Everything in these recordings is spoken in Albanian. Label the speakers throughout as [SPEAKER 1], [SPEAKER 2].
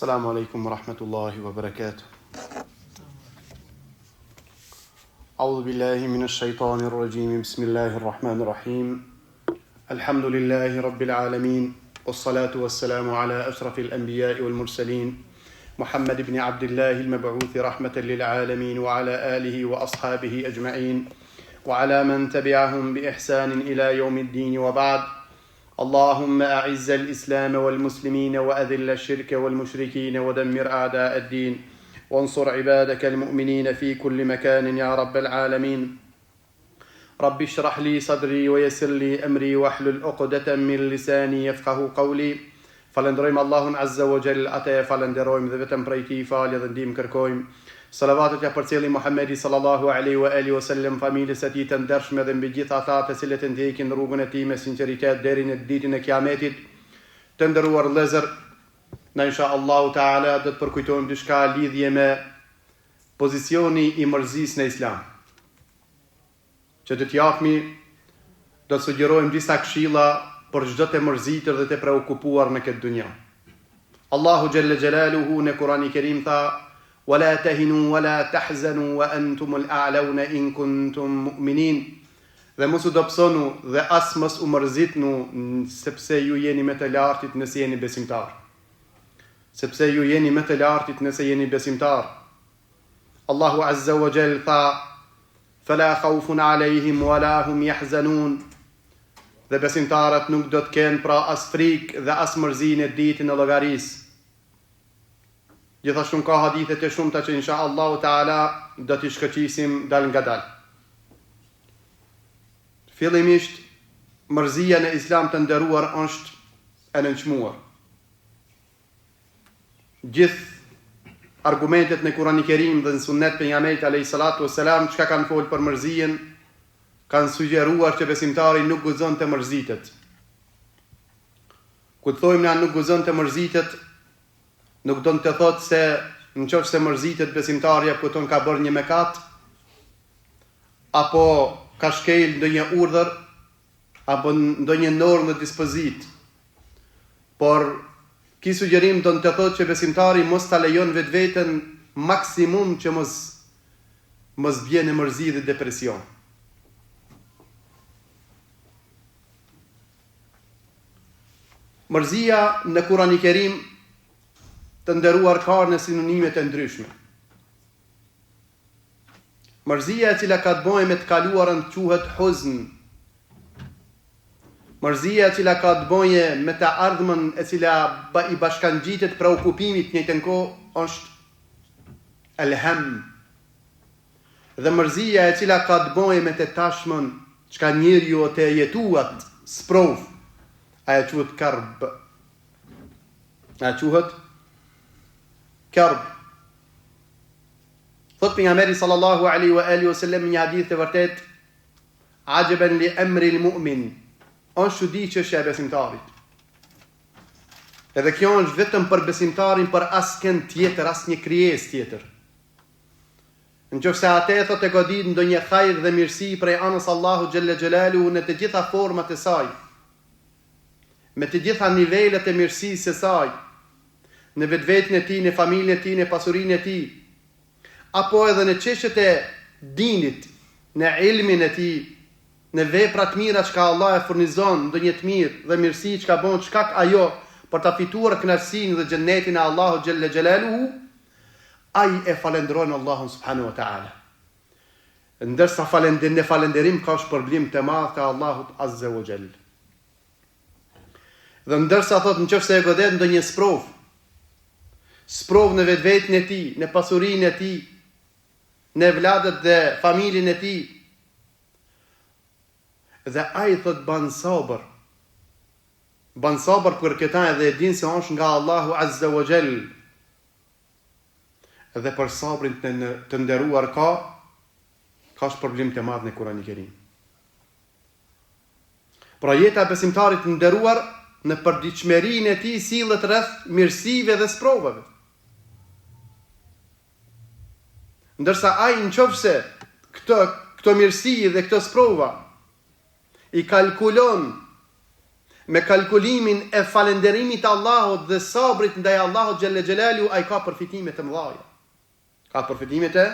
[SPEAKER 1] السلام عليكم ورحمة الله وبركاته. أعوذ بالله من الشيطان الرجيم بسم الله الرحمن الرحيم. الحمد لله رب العالمين والصلاة والسلام على أشرف الأنبياء والمرسلين محمد بن عبد الله المبعوث رحمة للعالمين وعلى آله وأصحابه أجمعين وعلى من تبعهم بإحسان إلى يوم الدين وبعد اللهم أعز الإسلام والمسلمين وأذل الشرك والمشركين ودمر أعداء الدين وانصر عبادك المؤمنين في كل مكان يا رب العالمين رب اشرح لي صدري ويسر لي أمري واحلل عقدة من لساني يفقه قولي Falënderojmë Allahun Azza wa Jall, atë e falënderojmë dhe vetëm prej Tij falje dhe ndihmë kërkojmë. Salavatet ia përcjellim Muhammedit sallallahu alejhi wa alihi wa sellem, familjes së tij të ndershme dhe mbi gjithë ata të cilët e ndjekin rrugën e tij me sinqeritet deri në ditën e Kiametit. Të nderuar vëllezër, na insha Allahu Teala do të përkujtojmë diçka lidhje me pozicioni i mërzisë në Islam. Që do të japmi, do të sugjerojmë disa këshilla për çdo të mërzitur dhe të preokupuar në këtë dunja. Allahu xhelle xhelaluhu në Kur'anin Kerim tha: "Wa la tahinu wa la tahzanu wa antum al-a'launa in kuntum mu'minin." Dhe mos u dobësonu dhe as mos u mërzitnu, sepse ju jeni më të lartit nëse jeni besimtar. Sepse ju jeni më të lartit nëse jeni besimtar. Allahu azza wa jall tha: Fela khaufun alejhim wala hum jahzanun Dhe besimtarët nuk do të kenë pra as frikë dhe as mërzi në ditën e llogarisë. Gjithashtu ka hadithe të shumta që insha Allahu Teala do t'i shkoqisim dalngadalë. Fillimisht, mërzia në Islam të nderuar është e nënçmuar. Gjithë argumentet në Kurani Kerim dhe në Sunnet Pejgamberit alejhi salatu vesselam çka kanë folë për mërzinë kanë sugjeruar që besimtari nuk guxon të mërzitet. Kur thojmë na nuk guxon të mërzitet, nuk don të thotë se në qoftë se mërzitet besimtari apo kupton ka bërë një mëkat apo ka shkel ndonjë urdhër apo ndonjë normë dhe dispozitë. Por, ky sugjerim don të thotë që besimtari mos ta lejon vetveten maksimum që mos mos bie në mërzi dhe depresion. Mërzia në Kurani Kerim të nderuar ka në sinonime të ndryshme. Mërzia e cila ka të bëjë me të kaluarën quhet huzn. Mërzia e cila ka të bëjë me të ardhmen e cila i bashkangjitet preokupimit në të njëjtën kohë është el-hem. Dhe mërzia e cila ka të bëjë me të tashmen, çka njeriu o tu e jetu atë sprovë, ajo quhet karb. Ajo quhet karb. Thotë pejgamberi sallallahu alaihi wa alihi wasallam në një hadith të vërtetë, Ajaban li amri al-mu'min, është çudi çështja e besimtarit. Edhe kjo është vetëm për besimtarin, për askënd tjetër, asnjë krijesë tjetër. Në qoftë se atë e thotë e godit ndonjë hajr dhe mirësi prej anës Allahut xhelle xhelaluhu në të gjitha format e saj, me të gjitha nivelet e mirësisë së saj, në vetveten e tij, në familjen e tij, në pasurinë e tij, apo edhe në çështjet e dinit, në ilmin e tij, në vepra të mira çka Allah e furnizon ndonjë të mirë dhe mirësi çka bon shkak ajo për ta fituar kënaqësinë dhe xhennetin e Allahut xhelle xhelaluhu, ai e falënderon Allahun subhanahu wa taala. Ndërsa falënderim në falënderim ka shpërblim të madh të Allahut azze wa xhel. Dhe ndërsa thotë në qoftë se e godet ndonjë sprovë, sprovë në vetveten e tij, në pasurinë e tij, në evladët dhe familjen e tij, dhe ai thotë ban sabër, ban sabër për këta edhe e din se është nga Allahu Azza wa Jall, dhe për sabrin të, të nderuar ka, ka shpërblim të madh në Kurani Kerim. Pra jeta e besimtarit të nderuar në përditshmërinë e tij sillet rreth mirësive dhe sprovave. Ndërsa ai në qoftë se këto, këto mirësi dhe këto sprova i kalkulon me kalkulimin e falënderimit të Allahut dhe sabrit ndaj Allahut xhelle xhelaluhu ai ka përfitime të mëdha. Ka përfitime të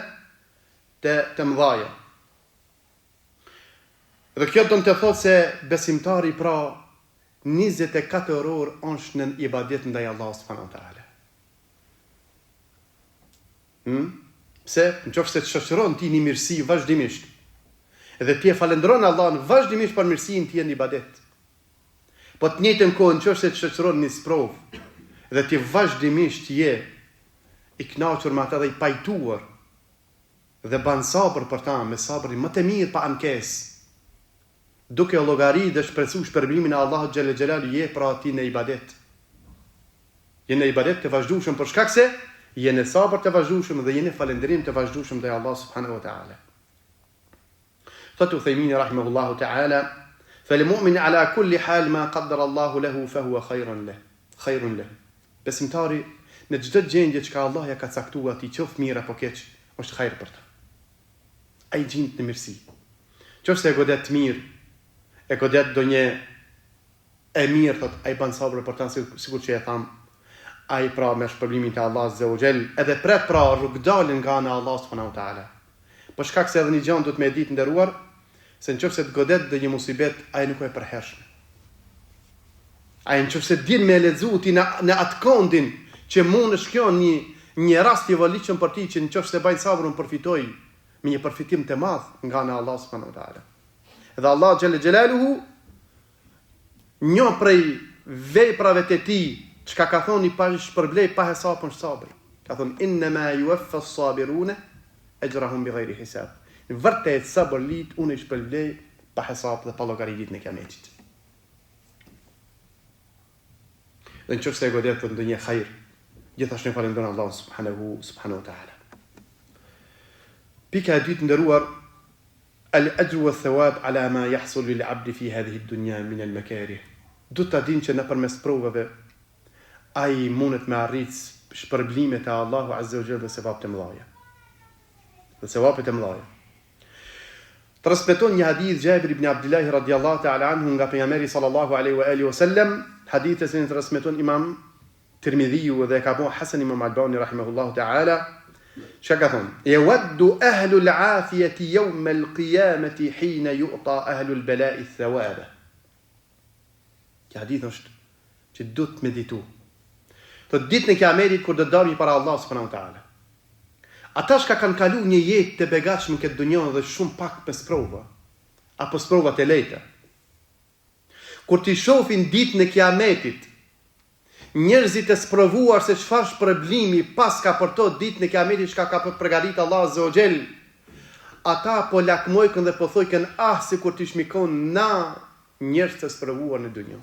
[SPEAKER 1] të të mëdha. Dhe kjo don të thotë se besimtari pra 24 orë është në ibadet ndaj Allahut subhanahu wa taala. Hmm? Pse? Në qoftë se të shoqëron ti një mirësi vazhdimisht, dhe ti e falënderon Allahun vazhdimisht për mirësinë ti je në ibadet. Po të njëjtën kohë në qoftë se të shoqëron një sprovë, dhe ti vazhdimisht je i kënaqur me atë dhe i pajtuar, dhe ban sabër për ta me sabrin më të mirë pa ankesë, duke llogarit dhe shpresu shpërblimin e Allahut xhelle xhelaluhu je pra ti në ibadet. Je në ibadet të vazhdueshëm për shkak se je në sabër të vazhdueshëm dhe je në falënderim të vazhdueshëm ndaj Allahut subhanahu wa taala. Thotë Uthejmini rahimahullahu ta'ala, "Fal mu'min ala kulli hal ma qaddara Allahu lahu fa huwa khayrun lah." Khayrun lah. Besimtari në çdo gjendje çka Allah ja ka caktuar atij, qoftë mirë apo keq, është hajr për të. Ai gjindet në mirësi. Qoftë se e godet të mirë, e godet ndonjë e mirë, thot, ai ban sabër për ta sikur që e tham, ai pra me shpërblimin te Allahu azze ue xhel, edhe pret pra rrugëdaljen nga ana e Allahut subhanahu wa taala. Për shkak se edhe një gjë duhet me e ditë nderuar, se në qoftë se të godet ndonjë musibet, ajo nuk është e përhershme. Ai në qoftë se din me e lexu ti në, në atë kondin që mund është kjo një, një rast i volitshëm për ti që në qoftë se baj sabër unë përfitoj me një përfitim të madh nga ana e Allahut subhanahu wa taala. Dhe Allah xhelle xhelaluhu Një prej veprave të tij, çka ka thonë i pa shpërblej pa hesap është sabri. Ka thonë innama yuwaffa as-sabiruna ajrahum bighayri hisab. Vërtet sabërlit unë i shpërblej pa hesap dhe pa llogari ditën e Kiametit. Dhe në qoftë se e godet për ndonjë hajr, gjithashtu e falënderon Allahun subhanahu subhanahu wa taala. Pika e dytë nderuar Al ajru wa thawab ala ma yahsulu lil abdi fi hadhihi ad-dunya min al makarih. Duhet ta dimë që nëpërmes sprovave ai mundet me arrit shpërblimet e Allahu azze wa jall dhe sevapet e mëdha. Dhe sevapet e mëdha. Transmeton një hadith Jabir ibn Abdullah radiallahu ta'ala anhu nga pejgamberi sallallahu alaihi wa alihi wasallam, hadith të cilin transmeton Imam Tirmidhiu dhe e ka bo Hasan Imam Albani rahimahullahu ta'ala, çka ka thonë? Yawaddu ahlu al-afiyati yawm al-qiyamati hina yu'ta ahlu al-bala'i thawaba. Kjo hadith është që duhet me ditu. Thotë ditën e Kiametit kur do të dalim para Allahut subhanahu wa taala. Ata çka kanë kalu një jetë të begatshme në këtë dunja dhe shumë pak me sprova, apo sprova të lehta. Kur t'i shohin ditën e Kiametit, njerëzit e sprovuar se çfarë shpërblimi paska për to ditën e Kiametit çka ka përgatitur Allahu azze o xhel, ata po lakmojkën dhe po thojkën ah sikur t'ishmi kon na njerëz të sprovuar në dunja.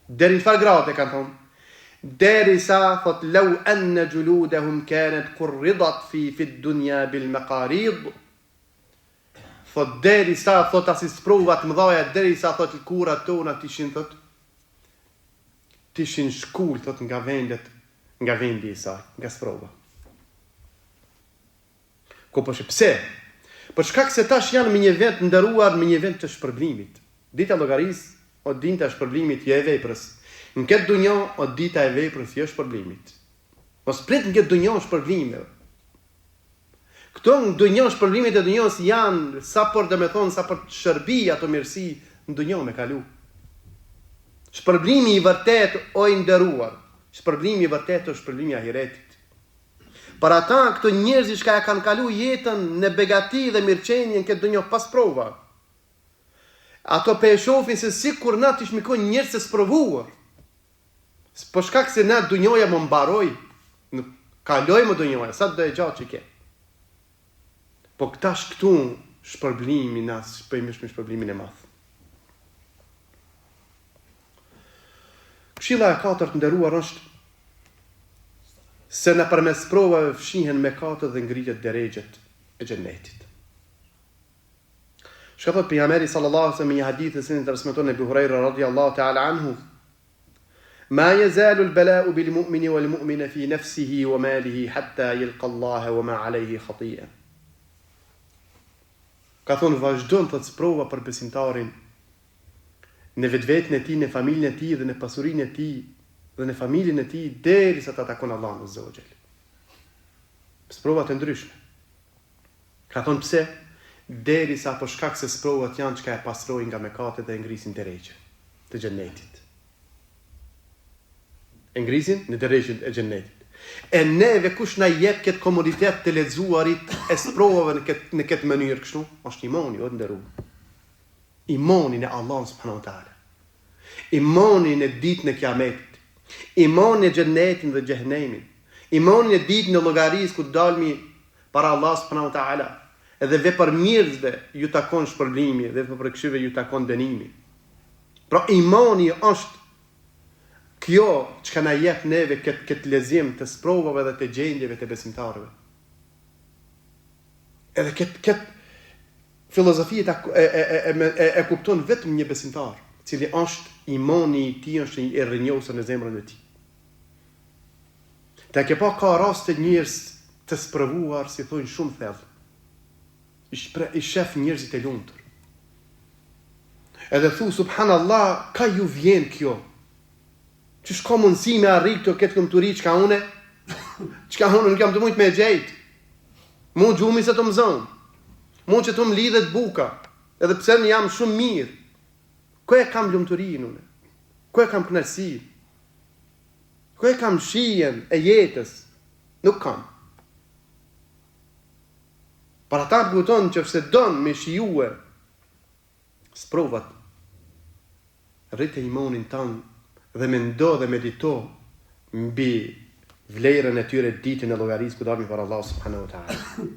[SPEAKER 1] Deri në çfarë grade kanë thonë? Derisa thot law anna juludahum kanat qurridat fi fi dunya bil maqarid Thot deri sa thot asi sprova të mëdhaja deri sa thot lëkurat tona t'ishin thot t'ishin shkul thot nga vendet nga vendi i saj nga sprova. Ko po pse? Për shkak se tash janë me një vend të nderuar, me një vend të shpërblimit. Dita e llogarisë o dita e shpërblimit jo e veprës. Në këtë dunja o dita e veprës jo e shpërblimit. Mos prit në këtë dunja shpërblime. Këto në dunja shpërblimet e dunjas janë sa për domethonë sa për të shërbi ato mirësi në dunja me kalu. Shpërblimi i vërtet o i nderuar, shpërblimi i vërtet është shpërblimi i ahiretit. Për ata këto njerëz që e kanë kalu jetën në begati dhe mirëqenie në këtë dunja pa sprova. Ato pe shohin se sikur na t'ishmi kon njerëz të sprovuar. Për shkak se na dunjoja më mbaroi, nuk kaloi më dunjoja, sa do e gjatë që ke. Po tash këtu shpërblimi na po i mishmi shpërblimin e madh. Këshilla e katërt nderuar është se nëpërmes sprovave fshihen mëkatet dhe ngritet derexhet e xhennetit. Çka thot pejgamberi sallallahu alaihi wasallam në një hadith të cilin transmeton Ebu Huraira radiallahu ta'ala anhu, Ma yazalu al-bala'u bil mu'mini wal mu'mina fi nafsihi wa malihi hatta yalqa Allaha wa ma alayhi khati'a. Ka thonë vazhdon thot sprova për besimtarin. Në vetveten e tij, në familjen e tij dhe në pasurinë e tij dhe në familjen e tij derisa ta takon Allahun azza wa jall. Sprova të ndryshme. Ka thonë pse? Derisa për shkak se sprovat janë çka e pastrojnë nga mëkatet dhe e ngrisin derexhe të xhennetit. E ngrisin në derexhet e xhennetit. E neve kush na jep këtë komoditet të lexuarit e sprovave në këtë në këtë mënyrë kështu, është imani o të nderuar. Imani në Allahun subhanahu wa taala. Imani në ditën e Kiametit. Imani në xhennetin dhe xhehenemin. Imani në ditën e llogarisë ku dalmi para Allah subhanahu wa taala. Edhe vepërmirësve ju takon shpërblimi dhe vepërkëqijve ju takon dënimi. Pra imani është kjo çka na jep neve këtë këtë lexim të sprovave dhe të gjendjeve të besimtarëve. Edhe këtë këtë filozofi ta e e e e, e, e kupton vetëm një besimtar, cili është imani i tij është i rrënjosur në zemrën e tij. Ta ke pa ka raste njerëz të sprovuar si thonë shumë thellë. I, shpre, i shef njerëzit e lumtur. Edhe thu subhanallah, ka ju vjen kjo? Qysh ka mundësi me arrit këto këtë lumturi çka une? Çka une nuk jam tu mujtë me e gjejt? Mu gjumi s'o tu më zonë. Mu që të më lidhet buka. Edhe pse në jam shumë mirë. Ku e kam lumturinë une? Ku e kam kënaqësinë? Ku e kam shijen e jetës? Nuk kam. Për ata kupton që nëse don me shijue sprovat, rrite imanin tand dhe mendo dhe medito mbi vlerën e tyre ditën e llogarisë ku dalmi para Allahu subhanahu wa taala.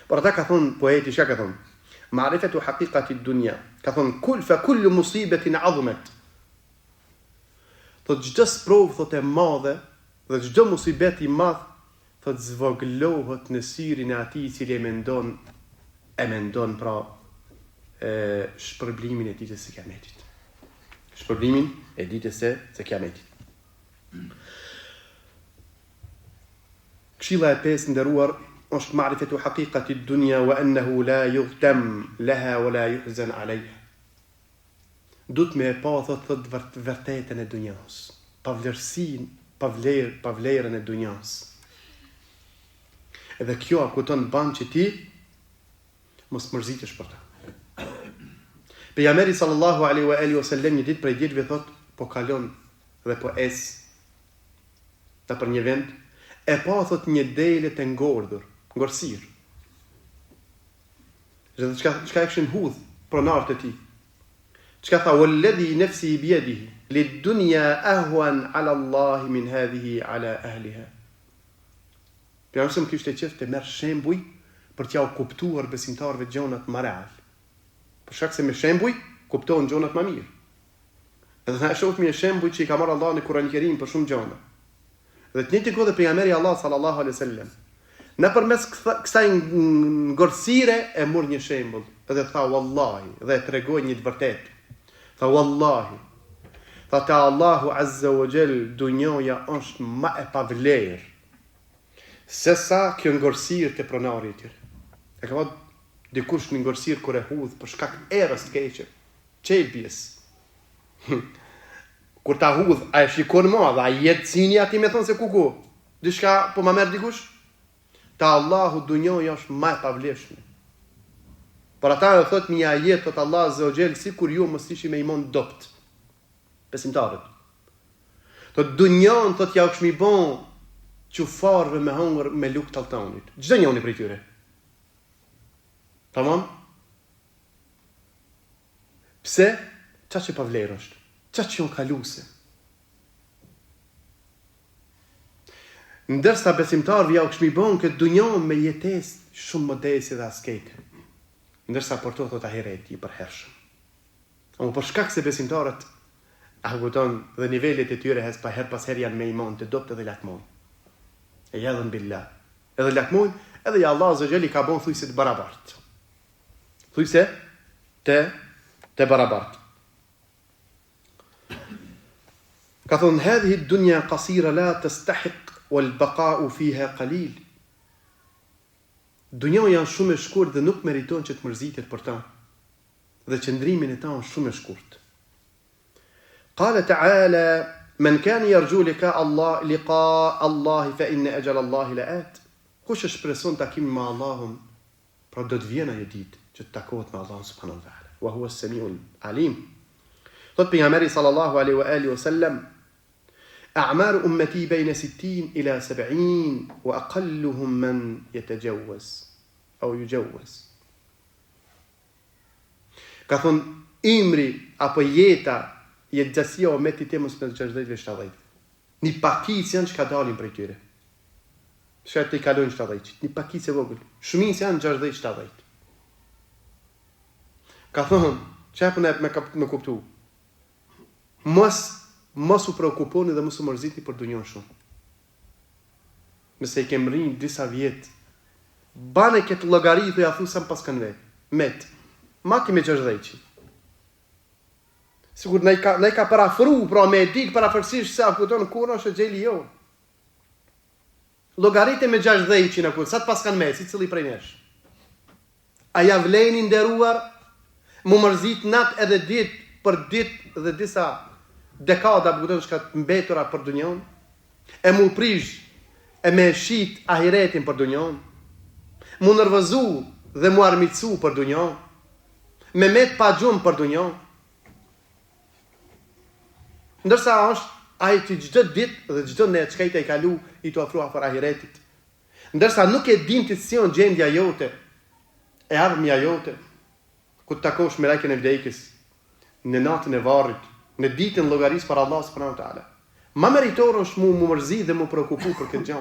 [SPEAKER 1] Por ata ka thon poeti çka ka thon? Ma'rifatu haqiqati dunya. Ka thon kul fa kullu musibatin 'azumat. Thot çdo sprovë thot e madhe dhe çdo musibet i madh Thotë zvogëlohet në syrin e atij i cili e mendon e mendon pra e shpërblimin e ditës së Kiametit. Shpërblimin e ditës së së Kiametit. Këshilla e pestë nderuar është ma'rifatu haqiqati dunya wa annahu la yughtam laha wa la yuhzan alayha. Duhet me e pa thot thot vërtetën e dunjas, pavlerësinë, pavlerë, pavlerën e dunjas. Edhe kjo a kupton ban që ti mos mërzitesh për ta. Pejgamberi sallallahu alaihi wa alihi wasallam një ditë prej ditëve thot po kalon dhe po ec nëpër një vend e pa thot një dele të ngordhur, ngordhësirë. Dhe çka çka e kishin hudh pronarët e tij. Çka tha walladhi nafsi biyadihi lid-dunya ahwan ala Allah min hadhihi ala ahliha. Pejgamberi kishte qejf të merr shembuj për t'jau kuptuar besimtarëve gjonat ma real. Për shkak se me shembuj kuptohen gjonat ma mirë. Edhe na e shohim me shembuj që i ka marrë Allahu në Kur'an Kerim për shumë gjona. Dhe të njëjtën kohë dhe pejgamberi i Allahut sallallahu alaihi wasallam nëpërmes kësaj ngordhësire e mur një shembull dhe tha wallahi dhe e tregoi një të vërtetë. Tha wallahi tha te Allahu azza wa jall dunjaja është ma e pavlerë se sa kjo ngordhësirë te pronari i tyre. E ka pa dikush një ngordhësirë kur e hudh për shkak erës të keqe. Qelbjes. Kur ta hudh, a e shikon ma dhe a jet syni aty me thonë se kuku, diçka po ma merr dikush? Te Allahu dunjoja është ma e pavlefshme. Për ata e thot një ajet, thot Allah Azza wa Jall, sikur ju mos ishi me iman dobt. Besimtarët. Thot dunjon, thot ja u kishmi bon qufarëve me hongër me lugë t'alltanit. Çdo njoni prej tyre. Tamam? Pse? Qaq e pavlerë është. Qaq jon kaluse. Ndërsa besimtarëve ja u kishmi bon këtë dunja me jetesë shumë modesti dhe askete. Ndërsa për to thotë ahireti i përhershëm. Ama për shkak se besimtarët a kupton dhe nivelet e tyre hes pa herë pas herë janë me iman të dobët edhe lakmojnë. Ijadhen billah. Edhe lakmojnë, edhe ja Allah azza wa jall i ka bon thujse të barabartë. Thujse të të barabartë. Ka thonë hadhihi dunya qasira la tastahiq wal baqa'u fiha qalil. Dunjaja është shumë e shkurt dhe nuk meriton që të mërzitet për ta. Dhe qëndrimi në ta është shumë e shkurt. Kale teala, men kane jerxhu lika Allah, lika Allahi fe inne exhel Allahi le at. Kush e shpreson takimin me Allahun, pra do të vjen ajo ditë që të takohet me Allahun subhanahu wa taala. Wa huwa as-sami'ul alim. Thot pejgamberi sallallahu alaihi wa alihi wa sallam, A'maru ummeti bejne sittin ila seb'in wa aqalluhum men jetegjawaz au yujawaz. Ka thonë ymri apo jeta, jetëgjatësia e umetit tim është mes 60 dhe 70. Një pakicë janë çka dalin prej tyre. Çka t'i kalojnë 70, një pakicë e vogël. Shumica janë 60-70. Ka thonë, çka po na me, me kuptu? Mos mos u preokuponi dhe mos u mërzitni për dunjon shumë. Nëse i ke mrri disa vjet, bane këtë llogari thuj a thu sa më paskan vet. Met. Mati me 60. Sikur na i ka na i ka përafru, pra me e ditë përafërsisht se a kupton kur është exheli jo. Llogarite me 60 a kupton, sa të paskan met, secili prej nesh. A ja vlen i nderuar mu mërzit nat edhe dit për dit dhe disa dekada a kupton çka të mbetura për dunjon e mu prish e me shit ahiretin për dunjon mu nervozu dhe mu armiqsu për dunjon me met pa gjumë për dunjon ndërsa është ai që çdo ditë dhe çdo net çka je tu i kalu je tu afru afër ahiretit Ndërsa nuk e din ti si on gjendja jote, e ardhmja jote, kur të takosh melajken e vdekjes, në natën e varrit, në ditën e llogarisë para Allahut subhanahu wa taala. Ma meritor është mu mu mërzit dhe mu preokupu për këtë gjë.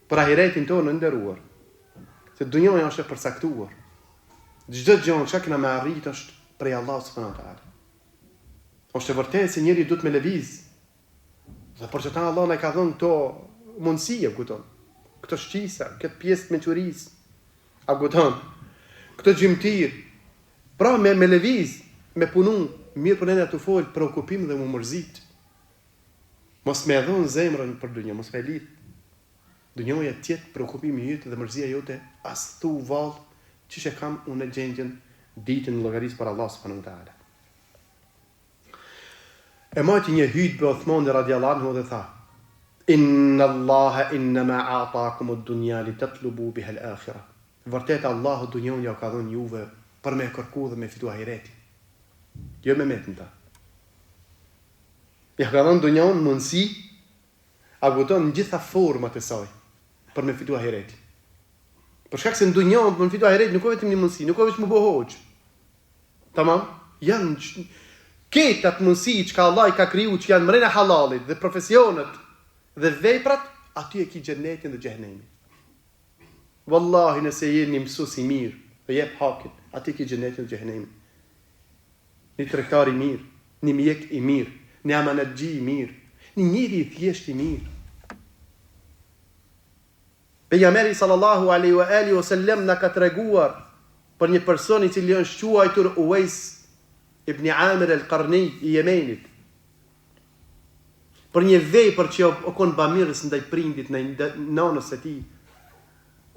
[SPEAKER 1] Për ahiretin tonë të nderuar. Se dunjaja është e përcaktuar. Çdo gjë çka kena me arrit është prej Allahut subhanahu wa taala. Është e vërtetë se njeriu duhet me lëviz, Dhe për qëta Allah na i ka dhënë këto mundësi, a kupton? Këto shqisa, këtë pjesë të mençurisë, a kupton? Këto gjymtyrë, pra me, me lëviz, me punu, mirëpo ne jena tu folë, preokupim dhe mu mërzit. Mos me e dhonë zemrën për dunja, mos me lidh. Dunjaja të jetë preokupimi yt dhe mërzia jote, as thu vallë, qysh e kam unë gjendjen ditën e llogarisë para Allah subhanahu wa ta'ala. E majti një hytbe Othmani radijallahu anhu dhe tha, Inna Allaha innama a'takum ad-dunya litatlubu biha al-akhirah. Vërtet Allahu dunjanë jau ka dhënë juve për me e kërku dhe me fitu ahiretin. Jo me met në ta. Ja ka dhënë dunjanë mundësi, a kupton në gjitha format e saj, për me fitu ahiretin. Për shkak se në dunja për me fitu ahiretin nuk ka vetëm një mundësi, nuk ka vetëm mu bo hoxhë. Tamam, janë krejt ato mundësi që Allah i ka kriju që janë mrena hallallit dhe profesionet dhe veprat, aty e ki xhenetin dhe xhehenemin. Wallahi nëse je një mësues i mirë dhe jep hakin, aty e ki xhenetin dhe xhehenemin. Një tregtar i mirë, një mjek i mirë, një amanetxhi i mirë, një njeri i thjeshtë i mirë. Pejgamberi sallallahu alejhi wa alihi wa sellem na ka treguar për një person i cili është quajtur Uwais ibn Amir al-Qarni i Jemenit. Për një vepër që o kon bamirës ndaj prindit, ndaj nënës së tij.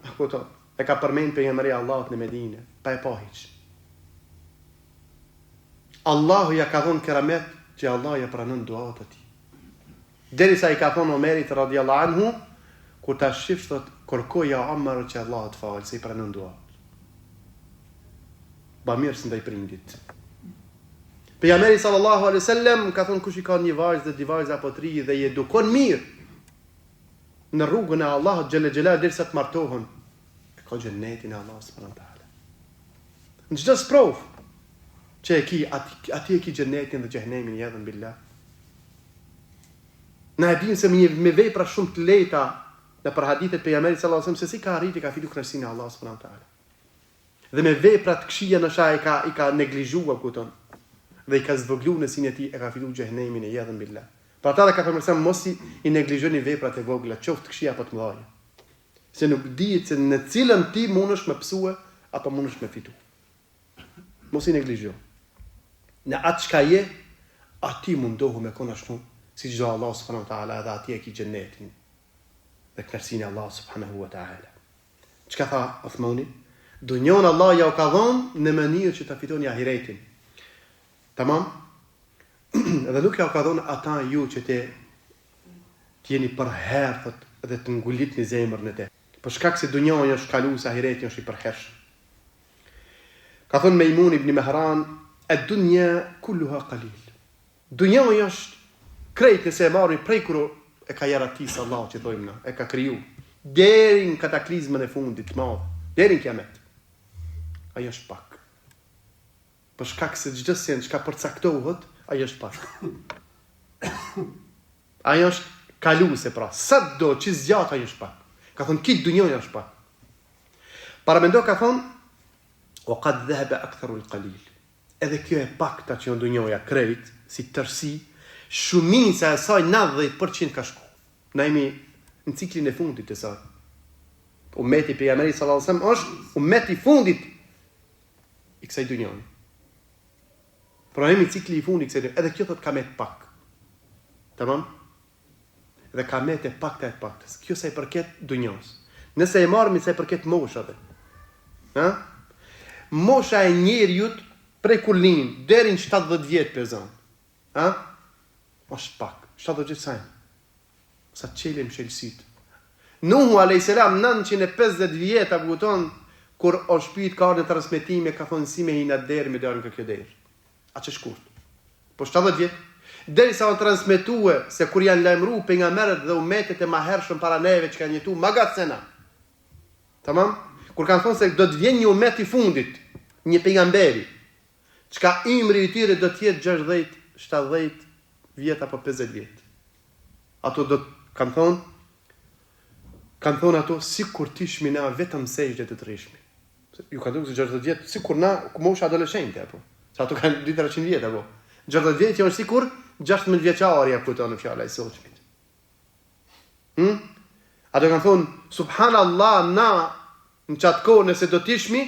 [SPEAKER 1] A kupton? E ka përmend pejgamberi i Allahut në Medinë, pa e pa hiç. Allahu ja ka dhënë keramet që Allah ja pranon duat e tij. Derisa i ka thonë Omerit radijallahu anhu, kur ta shifsh thot, kërkoja Omer që Allahu të falë, se i pranon duat. Bamirës ndaj prindit. Pejgamberi sallallahu alaihi wasallam ka thonë kush i ka një vajzë dhe dy vajza apo tri dhe i edukon mirë në rrugën e Allahut xhelle xhelal derisa të martohen, e ka xhenetin e Allahut subhanahu wa taala. Në çdo sprovë që e ki, aty, aty e ki xhenetin dhe xhehenemin, ijadhen billah. Na e dimë se me, një, me vepra shumë të lehta nëpër hadithet e pejgamberit sallallahu alajhi wasallam se si ka arritur ka fitu kënaqësinë e Allahut subhanahu wa taala. Dhe me vepra të këqija ndoshta i ka i ka neglizhuar kupton. Dhe i ka zvogëluar në syrin e tij e ka fitu xhehenemin ijadhen billah. Për ata dhe ka thënë mos i, i neglizhoni veprat e vogla, qoftë të këqija apo të mëdha. Se nuk dihet se në cilën ti mundesh me pësue apo mundesh me fitu. Mos i neglizho. Në atë çka je, aty mundohu me kon ashtu siç do Allahu subhanahu wa taala edhe aty e ki xhenetin dhe kënaqësinë e Allahut subhanahu wa taala. Çka tha Othmani? Dunjon Allah ja u ka dhënë në mënyrë që ta fitoni ahiretin. Tamam? Dhe nuk ja ka dhonë ata ju që te të jeni përherë, thot, dhe të ngulitni zemrën në te. Për shkak se dunjaja është kaluese, ahireti është i përhershëm. Ka thonë Mejmun ibn Mehran, "Ad-dunya kulluha qalil." Dunjaja është krejt nëse e marrim prej kur e ka jaratis Allahu që thojmë na, e ka kriju deri në kataklizmën e fundit të madh, deri në kiamet. Ajo është pak. Për shkak se çdo send çka përcaktohet, ajo është pak. Ajo është kaluese pra, sado që zgjat ajo është pak. Ka thonë krejt dunjaja është pak. Paramendo ka thonë wa qad dhahaba aktharu al-qalil. Edhe kjo e pakta që janë dunjaja krejt si tërësi, shumica e saj 90% ka shku. Na jemi në ciklin e fundit të saj. Ummeti i pejgamberit sallallahu alajhi wasallam është ummeti i fundit i kësaj dunjaje. Pra jemi cikli i fundit i kësaj dunjaje. Edhe kjo thot ka met pak. Tamam? Dhe ka met e pakta e paktës. Kjo sa i përket dunjas. Nëse e marrim sa i përket moshave. Ha? Mosha e njeriut prej kur lind deri në 70 vjet pe zon. Ha? Është pak. 70 vjet sa janë? Sa të çelim mshel sytë. Nuhu alayhis salam 950 vjet a kupton kur është pyet ka ardhur në transmetime ka thonë si me hi në derë me dalë nga kjo derë. Aq e shkurt. Po 70 vjet derisa u transmetue se kur janë lajmëru pejgamberët dhe umetet e mahershëm para neve që kanë jetu ma gatë se na. Tamam? Kur kanë thonë se do të vjen një umet i fundit, një pejgamberi, çka ymri i tyre do të jetë 60, 70 vjet apo 50 vjet. Ato do të kanë thonë, kanë thonë ato sikur t'ishmi na vetëm sexhde të të rrishmi. Ju ka dukë se 60 vjet, sikur na mosha adoleshente apo. Se ato kanë 2-300 vjet apo. 60 vjet janë sikur 16 vjeçari apo këto në fjala e sotshmit. Hm? Ato kanë thonë, subhanallah, na në qatë kohë nëse do t'ishmi,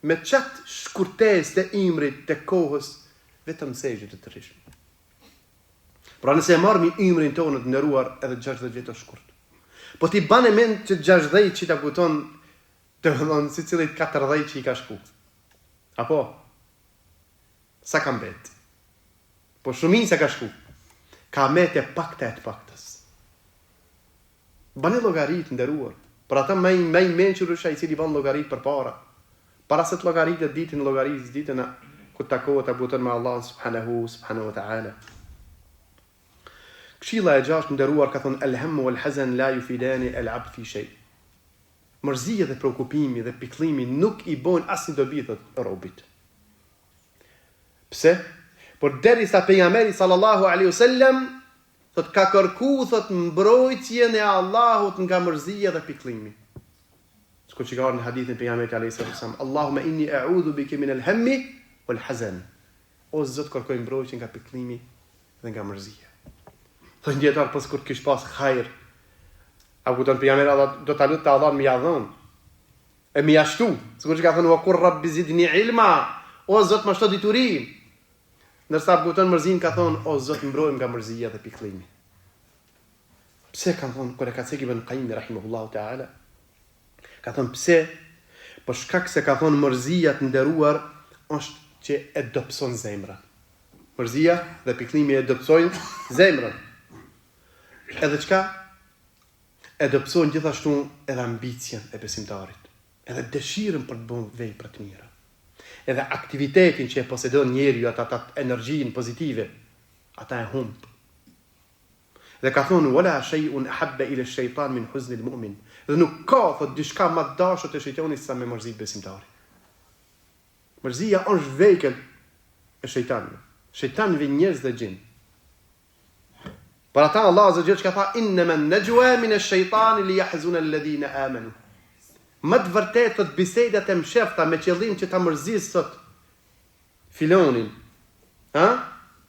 [SPEAKER 1] me qatë shkurtesë të ymrit të kohës, vetëm sexhde të të rrishmi. Pra nëse e marrim ymrin tonë të nderuar edhe 60 vjet është shkurt. Po ti bane mend që 60 që ta kupton, të thonë secilit 40 që i ka shku. Apo sa ka mbet? Po shumica ka shku. Ka met e pakta e të paktës. Bani llogaritë të nderuar. Për ata më i më i mençur është ai i cili ban llogaritë përpara. Para se të llogaritet ditën e llogarisë, ditën ku takohet a kupton me Allahun subhanahu subhanahu wa taala. Këshilla e gjashtë nderuar ka thonë el hemmu wal hazan la yufidani el abd fi shay. Mërzia dhe preokupimi dhe pikëllimi nuk i bojnë asnjë dobi thot robit. Pse? Por derisa pejgamberi sallallahu alaihi wasallam thot ka kërku thot mbrojtjen e Allahut nga mërzia dhe pikëllimi. Sikur që ka ardhur në hadithin e pejgamberit alaihi wasallam, Allahumma inni a'udhu bika min al-hammi wal hazan. O Zot kërkoj mbrojtje nga pikëllimi dhe nga mërzia. Thonë dijetarët po sikur të kish pas hajr. A kupton pejgamberi Allah do ta lutte Allahun me ja dhon. E me ja shtu, sikur që ka thënë wa kur rabbi zidni ilma, o Zot më shto dituri. Ndërsa kupton mërzinë ka thënë o Zot mbrojmë nga mërzia dhe pikëllimi. Pse kanë thënë kur e ka cek Ibn Qayyim rahimahullahu taala? Ka thënë pse? Për shkak se ka thënë mërzia të nderuar është që e dobëson zemrën. Mërzia dhe pikëllimi e dobësojnë zemrën. Edhe çka? E dobësojnë gjithashtu edhe ambicien e besimtarit, edhe dëshirën për të bërë vepra të mira, edhe aktivitetin që e posedon njeriu atë atë energjinë pozitive, ata e humb. Dhe ka thonë wala shay'un ahabba ila ash-shaytan min huzni al-mu'min. Dhe nuk ka thot diçka më të dashur te shejtani se sa me mërzit besimtarin. Mërzia është vegël e shejtanëve. Shejtanëve njerëz dhe xhin. Për ata Allah azza xhel çka tha innama an-najwa min ash-shaytan li yahzuna alladhina amanu. Me të vërtetë thot bisedat e mshefta me qëllim që ta mërzis thot filonin. Ha?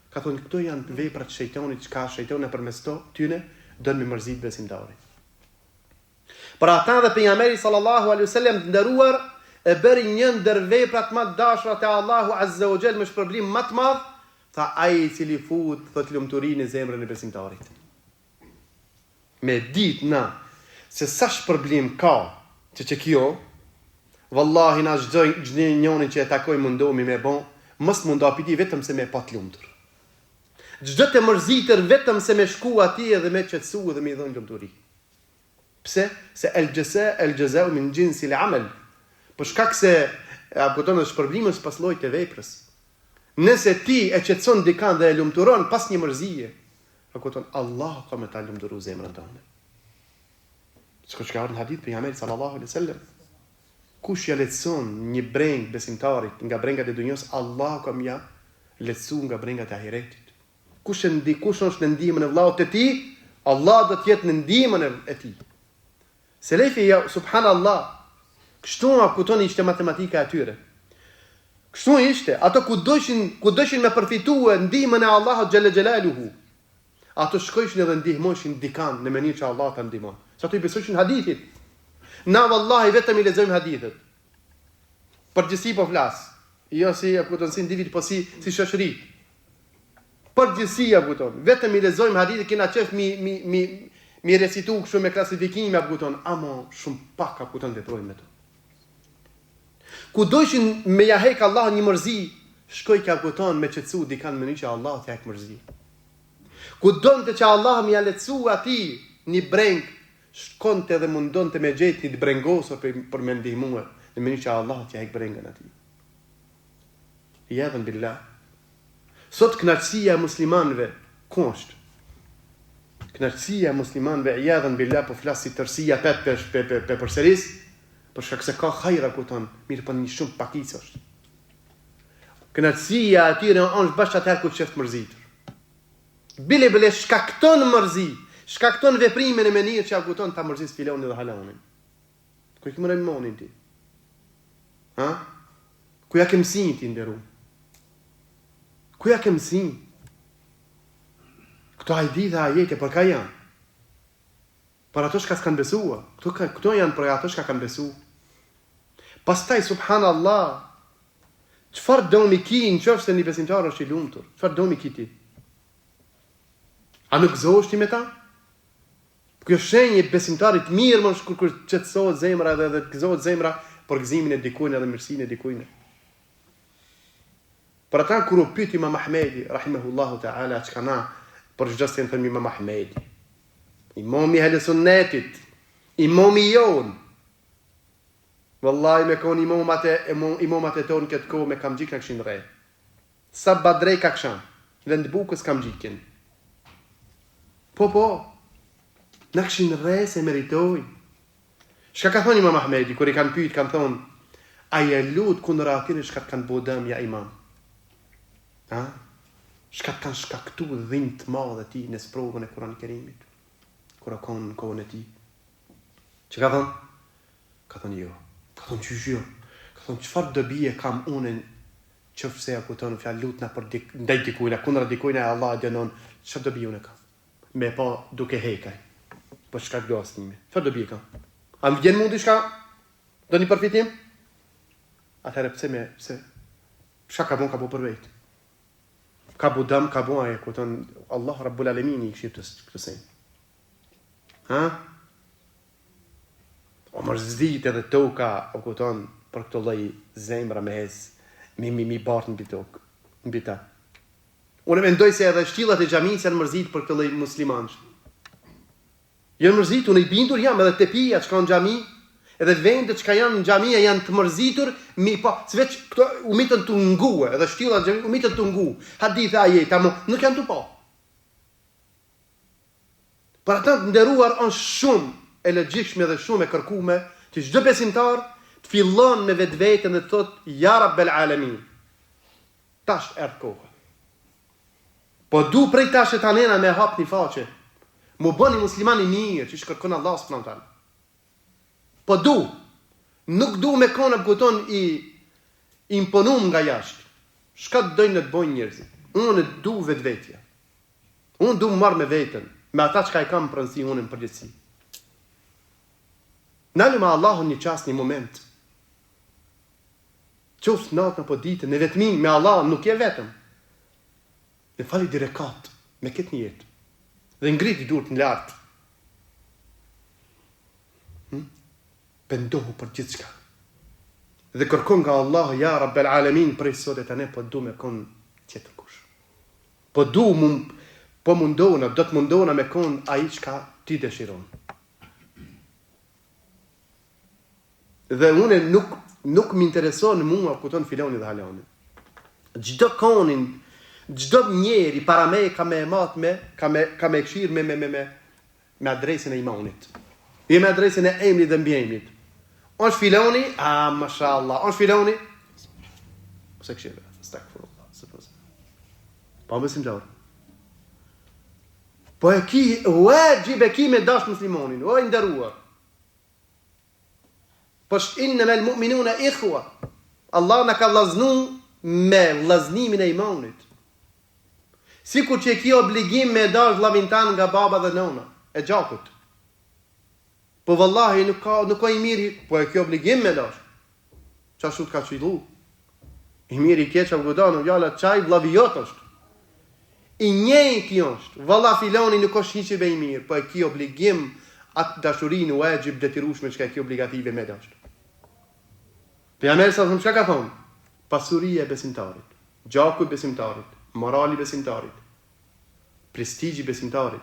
[SPEAKER 1] Ka thonë këto janë veprat e shejtanit çka shejtani përmes to tyne don me mërzit besimtarin. Për ata dhe pejgamberi sallallahu alaihi wasallam të nderuar e bëri një ndër veprat më të dashura te Allahu azza wa jall me shpërblim më të madh, tha ai i cili fut thot lumturinë në zemrën e besimtarit. Me ditë na se sa shpërblim ka që që kjo, vallahi na çdo njërin që e takojmë mundohemi me bo, mos mundohemi vetëm se me pa të lumtur. Çdo të mërzitur vetëm se me shku atje dhe me qetësu dhe me i dhënë lumturi. Pse? Se el xheza el xhezau min xhinsil amel. Për shkak se a kupton edhe shpërblimi është pas llojit të veprës. Nëse ti e qetëson dikan dhe e lumturon pas një mërzie, a kupton Allahu ka me ta lumturu zemrën tënde. Sikur që ka ardhur në hadith pejgamberit sallallahu alaihi wasallam. Kush ja lehtëson një brengë besimtarit nga brengat e dunjos, Allahu ka me ja lehtësu nga brengat e ahiretit. Kush e ndi, kush është në ndihmën e vëllaut të tij, Allah do të jetë në ndihmën e tij. Selefi ja subhanallah, kështu a kupton ishte matematika e tyre. Kështu ishte, ato ku dojshin, ku dojshin me përfitue ndihmën e Allahut xhelle xhelaluhu. Ato shkojshin edhe ndihmojshin dikan në mënyrë që Allah ta ndihmon. Se ato i besojshin hadithit. Na vallahi vetëm i lexojmë hadithet. Përgjithësi po flas. Jo si e kupton si individ, po si si shoqëri. Përgjithësi e kupton. Vetëm i lexojmë hadithet, kena qef mi mi mi mi recitu kështu me klasifikime e kupton, amo shumë pak e kupton veprojmë me to. Ku dojshin me ja hek Allah një mërzi, shkojke e kupton me qetësu dikan në mënyrë që Allah t'ja hek mërzi. Ku donte që Allah me ja lehtësu atij një brengë, shkonte dhe mundonte me gjetë një të brengosur për, për me ndihmue, në mënyrë që Allah t'ja hek brengën atij. Ijadhen billah. Sot kënaqësia e muslimanëve ku është? Kënaqësia e muslimanëve ijadhen billah po flas si tërësia pet pe pe pe, pe përsëris, për shkak se ka hajra kupton, mirëpo një shumë pakicë është. Kënaqësia e tyre është bash atëherë kur t'shef të mërzitur. Bile bile shkakton mërzi, shkakton veprime në mënyrë që a kupton ta mërzis filonin dhe halanin. Ku e ke marrë imanin ti? Ha? Ku ja ke mësi ti nderu? Ku ja ke mësi? Këto hadithe dhe ajete për ka janë? Për ato çka s'kanë besua. Këto, ka, këto janë për ato çka kanë besu. Pastaj, subhanallah, çfarë domi ki në qoftë se një besimtar është i lumtur? Çfarë domi ki ti? A nuk gëzohesh ti me ta? Kjo shenjë e besimtarit të mirë më është kur kur qetësohet zemra edhe edhe të gëzohet zemra për gëzimin e dikujt edhe mirësinë e dikujt. Për ata kur u pyet Imam Ahmedi rahimahullahu ta'ala çka na për çdo sen themi Imam Ahmedi. Imami i Ehli Sunnetit, imami jon. Wallahi me kon imamat e imamat e tonë këtë kohë me kamxhik na kishin rreh. Sabah dreka ksha, vend bukës kamxhikin. Po po. Na kishin rreh se meritojnë. Çka ka thonë Imam Ahmedi kur i kanë pyet kanë thonë a je lut kundër atyre çka të kanë bo dëm ja imam. Ha? Çka të kanë shkaktu dhimbje të madhe ti në sprovën e Kur'an Kerimit. Kur a konë në kohën e tij. Çka ka thonë? Ka thonë jo. Ka thonë qysh jo? Ka thonë çfarë dobie kam unë Qoftë se ja kupton fjalë lutna për dik, ndaj dikujna, kundra dikujna e Allah e dënon, çfarë dobi unë kam? Me e pa duke hek ai. Për shkak duasë time. Çfarë dobi kam? A më vjen mu diçka? Do një përfitim? Atëherë pse me pse? Çka ka bon ka bo për vetë. Ka bo dëm, ka bo ai e kupton Allah Rabbul Alamin i këshir të këtë sen. Ha? O mërzit edhe toka, o kupton, për këto lloj zemra me ec, mi mi mi bart mbi tokë, mbi ta. Unë mendoj se edhe shtyllat e xhamisë janë mërzit për këtë lloj muslimanësh. Janë mërzit, unë i bindur jam edhe tepia që ka në xhami, edhe vendet që janë në xhami janë të mërzitur, mi pa, se veç këto u mitën të ngue, edhe shtyllat e xhamisë u mitën të ngu. Hadithe ajete, amo nuk janë të pa. Për ata të nderuar është shumë e logjikshme dhe shumë e kërkume që çdo besimtar të fillon me vetveten dhe të thotë ja Rabbel Alemin. Tash erdh koha. Po du prej tash e tanena me hap një faqe. Mu bë një musliman i mirë që kërkon Allah subhanahu teala. Po du. Nuk du me konë kupton i imponum nga jashtë. Çka të dojnë të bojnë njerëzit. Unë du vetvetja. Unë du marr me veten, me ata çka i kam në pronësi unë në përgjithësi. Nalu me Allahun një çast, një moment. Qoftë natën apo ditën, në vetmi me Allah nuk je vetëm. Dhe fali dy rekat me këtë nijet. Dhe ngriti durt në lart. Hm? Pendohu për gjithçka. Dhe kërko nga Allahu ja Rabbel Alemin prej sot e tani po du me kon tjetër kush. Po du mund, po mundona, do të mundona me kon ai çka ti dëshiron. Dhe unë nuk nuk më intereson mua kupton filoni dhe halani. Çdo konin, çdo njeri para meje ka me e mat me, ka me ka me kshir me me me me me adresën e imanit. Jo me adresën e emrit dhe mbiemrit. Është filoni, a mashallah, është filoni. Pse kshir? Astaghfirullah, se po. Po besimtar. Po e ki vaxhib e ki me dash muslimanin, o i nderuar. Po është innemel mu'minune ikhwa. Allah na ka vllaznu me vllaznimin e imanit. Sikur që e ki obligim me dash vllavin tan nga baba dhe nona, e gjakut. Po vallahi nuk ka, nuk ka i mirë, po e ki obligim me dash. Qashtu të ka qillu. I mirë i keq a kupton, fjala qaj vllavi jot është. I njëjti është, valla filani nuk është hiç i mirë, po e ki obligim atë dashurinë vaxhib detyrueshme çka e ki obligative me dashtë. Pejgamberi sa çka ka thonë? Pasuria e besimtarit, gjaku i besimtarit, morali i besimtarit, prestigji i besimtarit,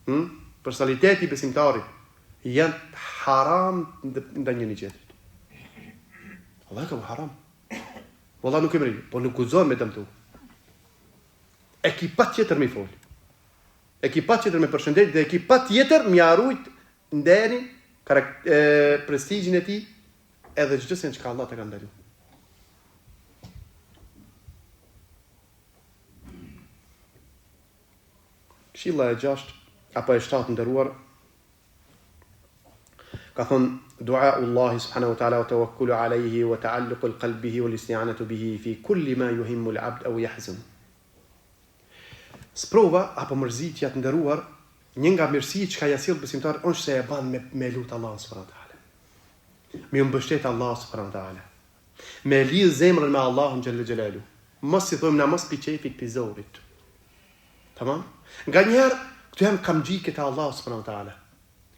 [SPEAKER 1] hm? personaliteti i besimtarit janë haram ndaj njëri tjetrit. Allah ka haram. Valla nuk e mrri, po nuk guxon me dëmtu. E ki patjetër me fol. E ki patjetër me përshëndet dhe e ki patjetër me ia rujt nderin, prestigjin e tij, edhe çdo sen çka Allah të ka ndalu. Këshilla e gjashtë apo e shtatë nderuar ka thonë dua Allahi subhanahu wa taala wa tawakkulu alayhi wa ta'alluqu al-qalb bihi wal isti'anatu bihi fi kulli ma yuhimmu al-'abd aw yahzun. Sprova apo mërzitja të nderuar, një nga mirësitë çka ja sjell besimtarit është se e ban me me lut Allahun subhanahu wa taala. Me ju mbështet Allahu subhanahu wa taala. Me lidh zemrën me Allahun xhelle xhelalu. Mos si thojmë na mos pi qefit pi zorit. Tamam? Nganjëherë këto janë kamxhikët e Allahut subhanahu wa taala.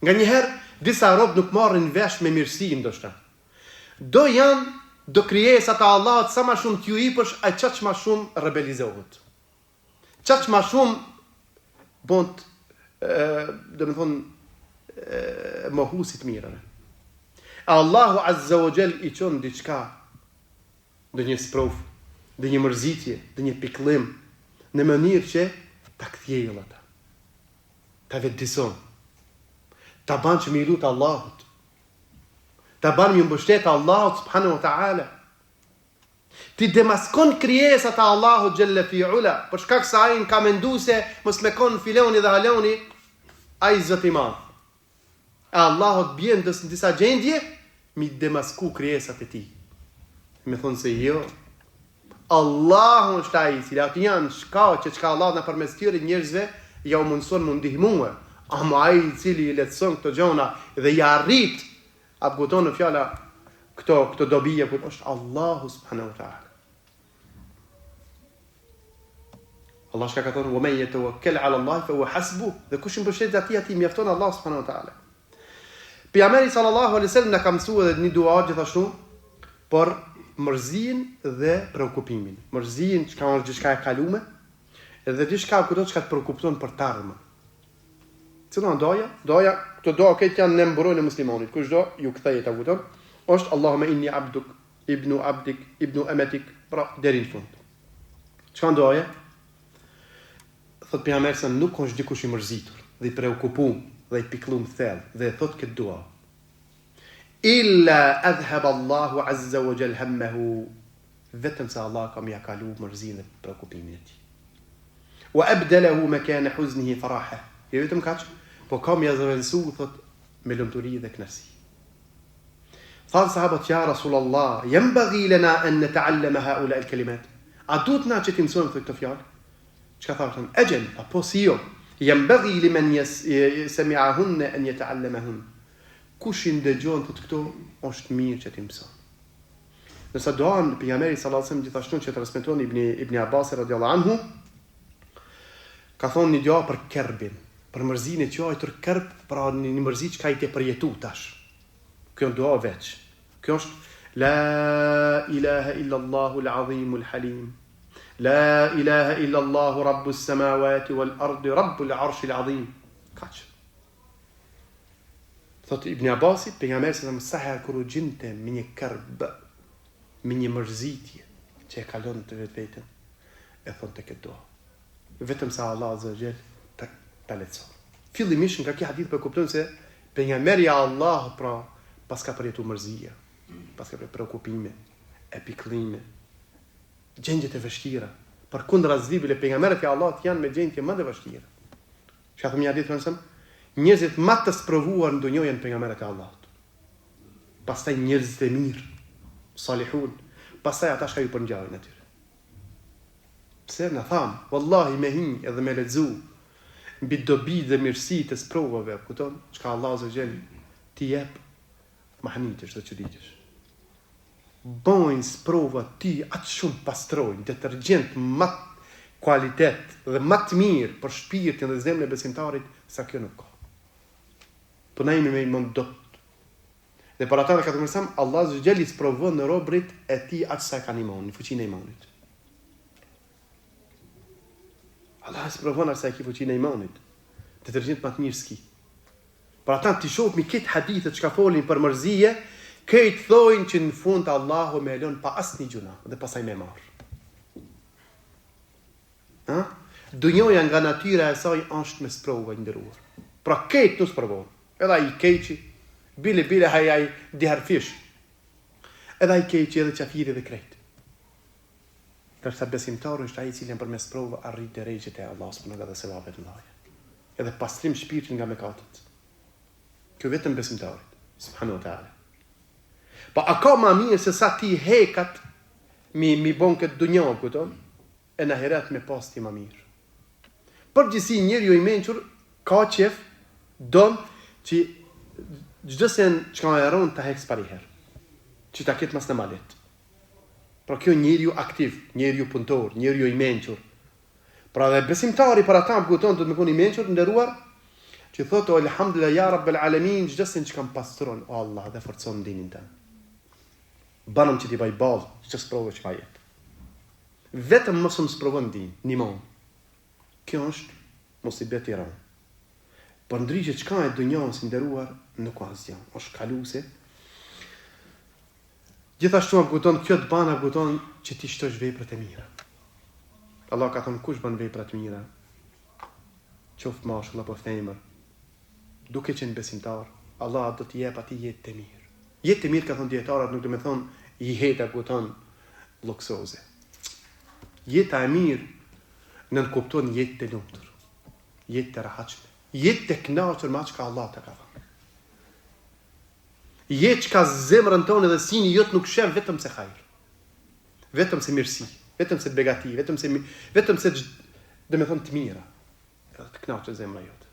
[SPEAKER 1] Nganjëherë disa rob nuk marrin vesh me mirësi ndoshta. Do janë do krijesa të Allahut sa ma shumë t'ju ipësh ai qaq ma shumë rebelizohet. Qaq ma shumë bon do me thonë mohusit mirëve. Allahu Azza wa Jall i çon diçka ndonjë sprovë, ndonjë mërzitje, ndonjë pikëllim, në mënyrë që ta kthjellë ata. Ta vetëdison. Ta ban që me i lut Allahut. Ta ban me ju mbështet Allahut subhanahu wa ta'ala. T'i demaskon krijesat e Allahut xhelle fi ula, për shkak se ai ka mendu se mos me kon filoni dhe haloni, ai zot i madh. E Allahu të bjen në disa gjendje, mi demasku krijesat e tij. Me thonë se jo, Allahu është ai i cili ato janë shkaqe çka Allah na përmes tyre njerëzve ja u mundson mu ndihmue. Ama ai i cili i lehtëson këto gjona dhe i arrit a kupton fjala këto këto dobije ku është Allahu subhanahu wa taala. Allah çka ka thonë, "Wa men yatawakkal 'ala Allah fa huwa hasbuh." Dhe kush i mbështetet atij, atij mjafton Allah subhanahu wa taala. Pejgamberi sallallahu alaihi wasallam na ka mësuar edhe një dua gjithashtu për mërzinë dhe preokupimin. Mërzinë çka është diçka e kalume dhe diçka kudo çka të preokupton për të ardhmen. Cila duaja? Duaja, këto dua këtë janë në mburojën e muslimanit. Kush do ju kthehet a kupton? Është Allahumma inni abduk ibnu abdik ibnu emetik, pra deri në fund. Çka duaja? Thot pejgamberi se nuk është dikush i mërzitur dhe i preokupum dhe i pikëllum thellë dhe e thot këtë dua. Illa adhhab Allahu azza wa jall hammahu vetëm se Allah ka me ja kalu mërzinë dhe preokupimin e tij. Wa abdalahu makana huznihi faraha. Jo vetëm kaq, po ka me ja zëvendësu thot me lumturi dhe kënaqësi. Thanë sahabët ja Rasulullah, yanbaghi lana an nata'allama haula al-kalimat. A duhet na që t'i mësojmë këto fjalë? Çka tha thënë? Exhel, apo si jo? Yanbaghi liman sami'ahunna an yata'allamahun. Kush i ndëgjon thot këto, është mirë që t'i mëson. Ndërsa duan pejgamberi sallallahu alajhi wasallam gjithashtu që transmeton Ibni Ibni Abbas radhiyallahu anhu ka thonë një dua për kerbin, për mërzinë e quajtur kerb, pra një, një mërzi që ka i të përjetu tash. Kjo dua veç. Kjo është la ilaha illa Allahu al-azim al-halim. La ilaha illa Allahu rabbus samawati wal ardi rabbul arshil azim. Kaq. Thotë Ibn Abbasi, pejgamberi sa sa herë kur u gjinte me një kërb, me një mërzitje që e kalonte vetveten, e thonte këtë dua. Vetëm sa Allah azza wa jall ta ta lehtëson. Fillimisht nga ky hadith po e kuptojmë se pejgamberi i Allahut pra paska përjetu mërzia, paska përjetu preokupime, e pikëllime, gjendje të vështira. Përkundrazi bile pejgamberët e Allahut janë me gjendje më të vështira. Çka thotë një hadith thënë njerëzit më të sprovuar në dunja janë pejgamberët e Allahut. Pastaj njerëzit e mirë, salihun, pastaj ata çka ju përngjajnë atyre. Pse na tham, wallahi me hi edhe me lexu mbi dobitë dhe mirësitë e sprovave, kupton? Çka Allahu azza xhel t'i jep mahnitesh dhe çuditesh. Bojnë sprova ti aq shumë pastrojnë detergjent ma kualitet dhe ma të mirë për shpirtin dhe zemrën e besimtarit sa kjo nuk ka. Po na jemi me iman dobët. Dhe për ata dhe ka thënë Sam, Allah azza xhel i sprovon robërit e tij aq sa e kanë imanin, fuqinë e imanit. Allah i sprovon aq sa e ki fuqinë e imanit. Detergjent ma të mirë s'ki. Për ata t'i shohmi krejt hadithet çka folin për mërzie, krejt thojnë që në fund Allahu me e lon pa asnjë gjynah dhe pastaj me e marr. Ha? Dunjoja nga natyra e saj është me sprova i nderuar. Pra krejt të sprovon. Edhe ai i keqi, bile bile ai ai diherfish. Edhe ai i keqi edhe qafiri dhe krejt. Ndërsa besimtari është ai i cili përmes sprovave arrit derexhet e Allahut subhanahu wa taala dhe sevapet e mëdha. Edhe pastrim shpirtin nga mëkatet. Kjo vetëm besimtarit, subhanahu wa taala. Po a ka ma mirë se sa ti hekat mi mi bon këtë dunja, kupton? E në ahiret me pas ti ma mirë. Përgjithësi njeriu i mençur ka qef don që çdo sen çka e rron ta hek pari herë. Që ta ketë mas në malet. Pra kjo njeriu aktiv, njeriu punëtor, njeriu i mençur. Pra dhe besimtari për ata kupton do të me kon i mençur, të nderuar, që thotë o elhamdulillah ja rabbel alamin çdo sen çka më pastron o Allah dhe forcon dinin tënd. Banëm që t'i baj ballë çdo sprovë që ma jep. Vetëm mos më sprovon din, n'iman. Kjo është musibet i rëndë. Përndryshe çka e dunjas i nderuar nuk ka asgjë, është kaluse. Gjithashtu a kupton kjo të ban a kupton që ti shtosh veprat e mira. Allah ka thënë kush bën vepra të mira, qoftë mashkull apo femër, duke qenë besimtar, Allah do t'i jep atij jetë të mirë. Jetë të mirë ka thënë dijetarët nuk do të thonë jetë a kupton luksoze. Jeta e mirë nënkupton jetë të lumtur, jetë të rehatshme, jetë të kënaqur me atë çka Allah të ka dhënë. Jetë çka zemrën tonë dhe syni jot nuk shef vetëm se hajr. Vetëm se mirësi, vetëm se begati, vetëm se vetëm se do me thonë të mira. Edhe të kënaqet zemra jote.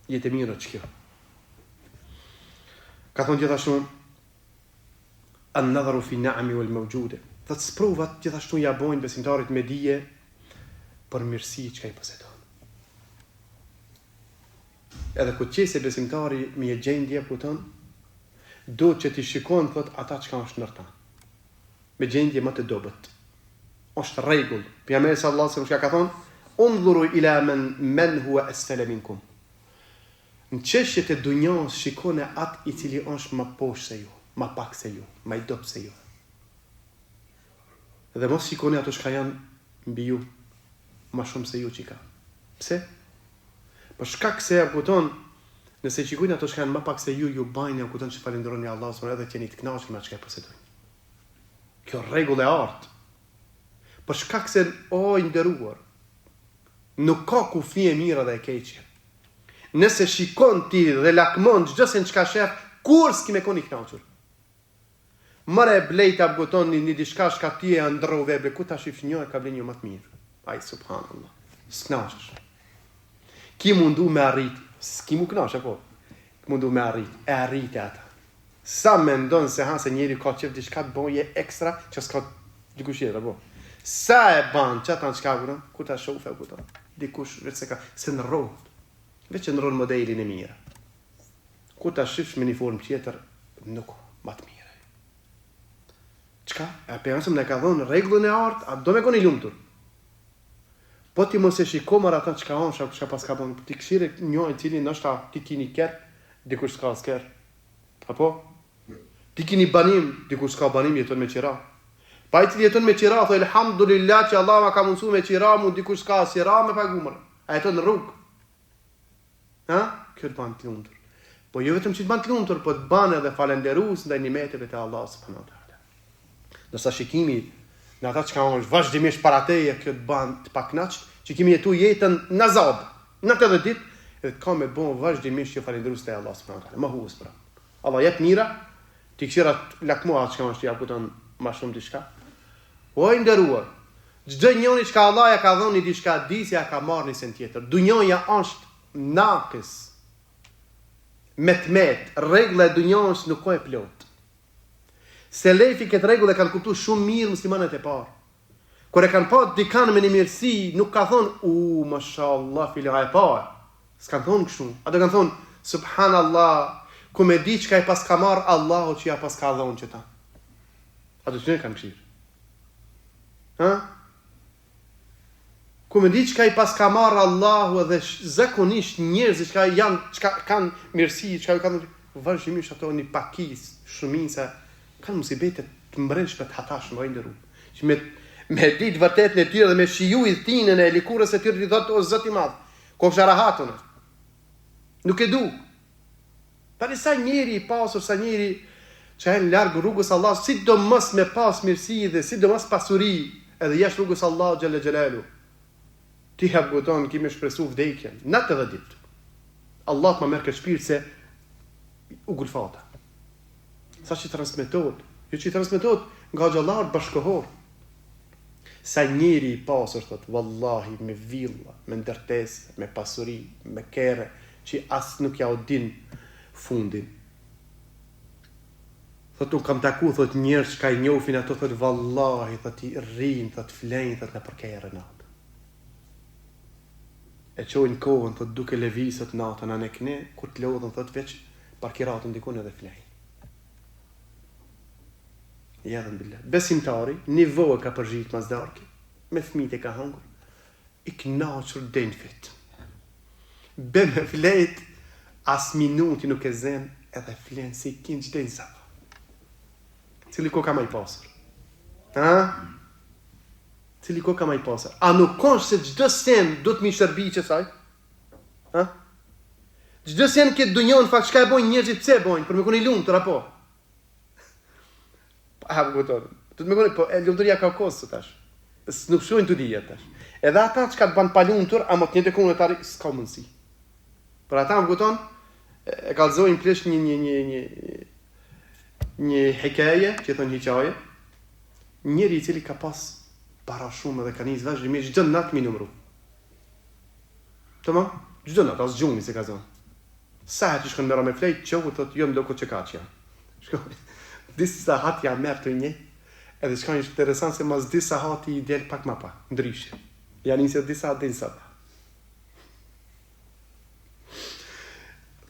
[SPEAKER 1] Jetë e mirë është kjo. Ka thonë gjithashtu an nadharu fi na'ami wal mawjude. Thotë sprovat gjithashtu ja bojnë besimtarit me dije për mirësi çka i posedon. Edhe kur të qe besimtari me një gjendje, kupton, duhet që t'i shikon, thot, ata çka është nër ta. Me gjendje më të dobët. Është rregull. Pejgamberi sallallahu alajhi wasallam çka ka thonë? Undhuru ila men men huwa asfala minkum. Në çështjet e dunjas shikoni atë i cili është më poshtë se ju, më pak se ju, më i dobët se ju. Dhe mos shikoni ato çka janë mbi ju, më shumë se ju që ka. Pse? Për shkak se e kupton, nëse shikojnë ato çka janë më pak se ju, ju bajnë e kupton që falënderoni Allahun subhanahu edhe të jeni të kënaqur me atë çka e posedojnë. Kjo rregull e artë. Për shkak se o i nderuar, nuk ka kufi e mira dhe e keqe. Nëse shikon ti dhe lakmon çdo sen çka shef, kurrë s'ki me kon i kënaqur. More e blejta a kupton një, një diçka çka ti e ëndrrove e ble, ku ta shifsh një e ka ble një më të mirë. Ai subhanallah. S'knaqesh. Ki mundu me arrit, s'ki mu knaq apo? Ki mundu me arrit, e arrite ata. Sa mendon se ha se njeri ka qef diçka të boje ekstra që s'ka dikush tjetër apo? Sa e ban qata çka kupton? Ku ta shofe kupton? Dikush veç se ka se ndrrohet. Veç e ndrron modelin e mirë. Ku ta shifsh me një formë tjetër, nuk ma të mirë. Çka? E pejgamberi na ka dhënë rregullën e artë, a do me kon i lumtur? Po ti mos e shiko more ata çka është, apo çka paska bon. Ti kqyre një i cili ndoshta ti ki një kerr, dikush s'ka as kerr. Apo? Ti ki një banim, dikush s'ka banim, jeton me qira. Pa ai i cili jeton me qira, thotë elhamdulillah që Allah ma ka mundsu me qira, mu dikush s'ka as qira me pagu more. A jeton në rrugë. Ha? Kjo të ban të lumtur. Po jo vetëm që të ban të lumtur, po të ban edhe falënderues ndaj nimeteve të Allahut subhanahu wa taala. Ndërsa shikimi në ata çka është vazhdimisht para teje, kjo të ban të pakënaqt, që kemi jetu jetën në azab, natë edhe ditë, edhe të ka me bon vazhdimisht jo falënderues ndaj Allahut subhanahu wa taala. Mohues pra. Allah jep mira, ti kqyr atë lakmo atë çka është ja kupton më shumë diçka. O i nderuar, çdo njeri çka Allah ja ka dhënë një diçka, di se ja ka marrë një sen tjetër. Dunjaja është nakës. Me të met, rregulla e dunjasë nuk ka e plotë. Selefi këtë rregull e kanë kuptu shumë mirë muslimanët e parë. Kur e kanë pa dikan me një mirësi, nuk ka thonë, u, mashallah, filan e pa. S'kanë thonë kështu. Ato kanë thonë, subhanallah, ku me di çka i paska marrë Allahu që ja paska dhonë qëta. Ato që kanë kqyrë. Ha? Ku me di çka i paska marrë Allahu edhe zakonisht njerëzit çka janë, çka kanë mirësi, çka ju kanë vazhdimisht ato një pakicë, shumica kanë musibete të mbrendshme të hatashme, o i nderuar. Që me me ditë vërtetën e tyre dhe me shiju idhtinën e lëkurës së tyre ti thotë o Zot i madh, kofsha rahat unë. Nuk e du. Tani sa njeri i pasur, sa njeri që janë larg rrugës Allahut, sidomos me pas mirësi dhe sidomos pasuri, edhe jashtë rrugës Allahut xhelle xhelalu. Ti a kupton, ki me shpresu vdekjen, natë edhe ditë. Allah të ma merr këtë shpirt se u gulfata. Sa që transmetohet, jo që transmetohet nga hoxhallarët bashkëkohor. Sa njeri i pasur thot, wallahi me villa, me ndërtesë, me pasuri, me kerre, që as nuk ja u din fundin. Thot unë kam taku thot njerëz që i njohin ato thot vallahi thot i rrin thot flejnë thot nëpër kerre natë. E çojnë kohën thot duke lëviz thot natën anë e këne kur të lodhen thot veç parkiraten dikun edhe flejnë. Ijadhen billah. Besimtari, një vo e ka përzhit mas darke, me fëmijët e ka hangër, i kënaqur deri në fyt. Be me flejt, as minuti nuk e zen, edhe flen si kinç deri në sabah. Cili koka ma i pasur? Ha? Cili koka ma i pasur? A nuk është se çdo sen do të mi shërbi qësaj? Ha? Çdo sen këtë dunja në fakt çka e bojnë njerëzit pse e bojnë? Për me kon i lumtur apo? Po a kupton? Do të më koni, po e lumturia ka kosto tash. Nuk shkojnë të dyja tash. Edhe ata çka të bën pa lumtur, ama të njëjtën kohë tani s'ka mundsi. Për ata më kupton, e kallzojnë pleqt një një një një një hikaje, që thonë hikaje, njeri i cili ka pas para shumë edhe ka nis vazhdimisht çdo natë mi numru. Tamam? Çdo natë as gjumi s'e ka zënë. Sa herë që shkon me ra me flejt, çohet thotë, jo më doket që kaq janë. Shkon. Disa sahat ja merr të një. Edhe çka është interesant se mas disa sahati i del pak ma pak, ndryshe. Ja nis edhe disa deri në sabah.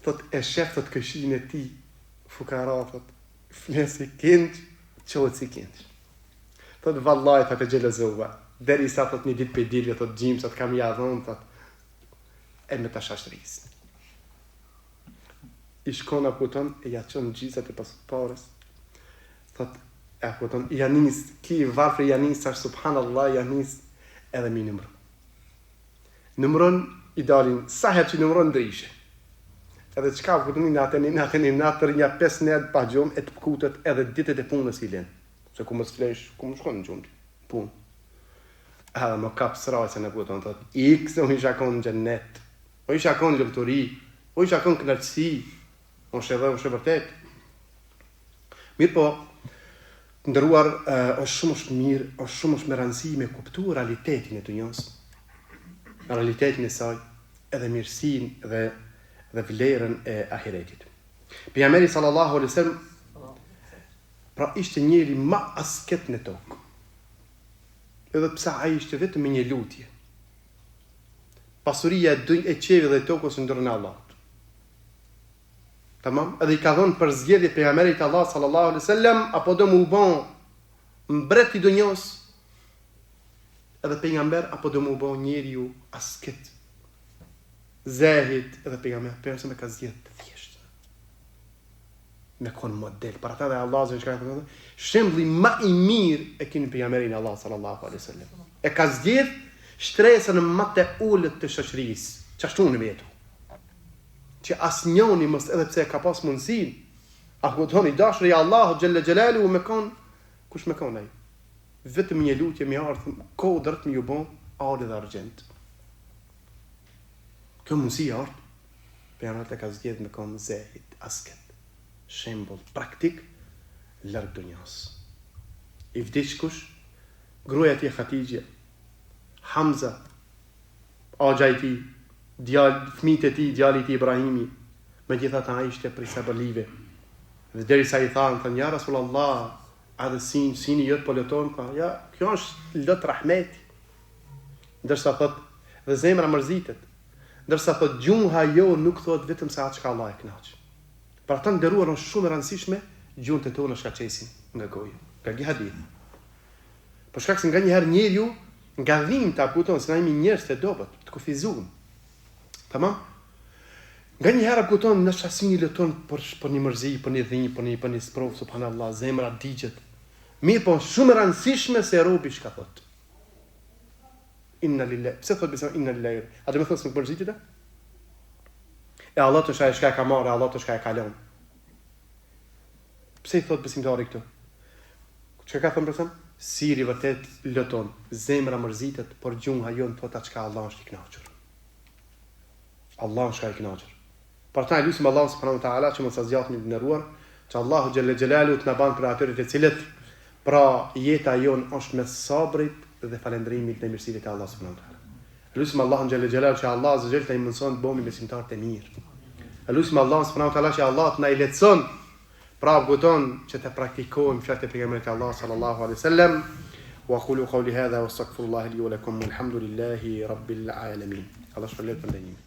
[SPEAKER 1] Thot e shef thot kojshinë e tij fukara thot flen si kinç, çohet si kinç. Thot vallahi thot e xhelozova. Derisa thot një ditë prej ditëve thot gjimsat kam ja dhon thot e me ta shashtris. I shkon a kupton e ja çon gjizat e pas parës. Thot e a kupton ja nis ki i varfër ja nis tash subhanallah ja nis edhe mi numru. Numron i dalin sa herë që numron ndryshe. Edhe çka kupton një natë një natë një natë rri nja 5 net pa gjumë e të këputet edhe ditët e punës i lën. Se ku mos flesh, ku më shkon në gjumë ti? Punë. Edhe më kap sraqen e kupton thot, ik se unë isha kon në xhennet. Unë isha kon në lumturi, unë isha kon në kënaqësi. Është edhe është e vërtet. Mirëpo, të nderuar, është shumë është mirë, është shumë është me rëndësi me kuptu realitetin e dunjas, realitetin e saj, edhe mirësinë dhe dhe vlerën e ahiretit. Pejgamberi sallallahu alaihi wasallam pra ishte njeri ma asket në tokë. Edhe pse ai ishte vetëm me një lutje. Pasuria e dynj e qiejve dhe e tokës në dorën e Allahut. Tamam, edhe i ka dhënë përzgjedhje pejgamberit të Allahut sallallahu alaihi wasallam apo do mu bë. Mbret i dunjos edhe pejgamber apo do m'u bo njeriu asket. Zahid edhe pejgamber, pejgamberi e ka zgjedh të thjeshtë. Me kon model, për ata dhe Allah zë çka thonë, shembulli më i mirë e keni pejgamberin e Allahut sallallahu alaihi wasallam. E ka zgjedh shtresën më të ulët të shoqërisë, qashtu me jetu. Që asnjoni mos edhe pse e ka pas mundësinë, a kupton i dashuri i Allahut xhelle xhelaluhu me kon, kush me kon ai? Vetëm një lutje me ardh kodrat me ju bo ari dhe argjend. Kjo mundësi e ardh, pejgamberi e ka zgjedh me kon zahid, asket, shembull praktik larg dunjas. I vdiq kush? Gruaja e tij Hatixhja, Hamza, axha i tij, djal, fëmijët e tij, djali i tij Ibrahimi. Megjithatë ai ishte prej sabërlive. Dhe derisa i thanë, thanë ja Rasulullah, edhe sin, syni jot po loton, tha, ja, kjo është lot rahmeti. Ndërsa thot, dhe zemra mërzitet. Ndërsa thot, gjuha jo nuk thot vetëm se atë çka Allah e kënaq. Për ata nderuar është shumë e rëndësishme gjuhët e tona çka qesin nga goja. Nga ky hadith. Për shkak se nganjëherë njeriu nga dhimta, kupton, se na jemi njerëz të dobët, të kufizuar. Tamam? Nganjëherë kupton, ndoshta syni loton për për një mërzi, për një dhimbje, për një për një sprovë, subhanallahu, zemra digjet. Mirëpo, shumë e rëndësishme se robi çka thot. Inna lillahi. Pse thot besim inna lillahi? A do të thotë se nuk mërzitet? E Allah të shaj çka e ka marrë, Allah të çka e ka lënë. Pse i thot besimtari këtu? Çka ka thënë besim? Syri vërtet loton, zemra mërzitet, por gjuha jonë thotë atë çka Allah është i kënaqur. Allah është i kënaqur. Për ata e lusim Allahun subhanahu wa taala që mos ta zgjatim të nderuar, që Allahu xhelle xhelalu të na ban prej atyre të cilët pra jeta jonë është mes sabrit dhe falënderimit ndaj mirësive të Allahut subhanahu wa taala. E lusim Allahun xhelle xhelalu që Allah azza xhel të na mundson të bëhemi besimtarë të mirë. E lusim Allahun subhanahu wa taala që Allah të na i lehtëson pra kupton që të praktikojmë fjalët e pejgamberit të Allahut sallallahu alaihi wasallam. Wa aqulu qawli hadha wa astaghfirullaha li wa lakum walhamdulillahi rabbil alamin. Allah shpërbleftë për ndëgjimin.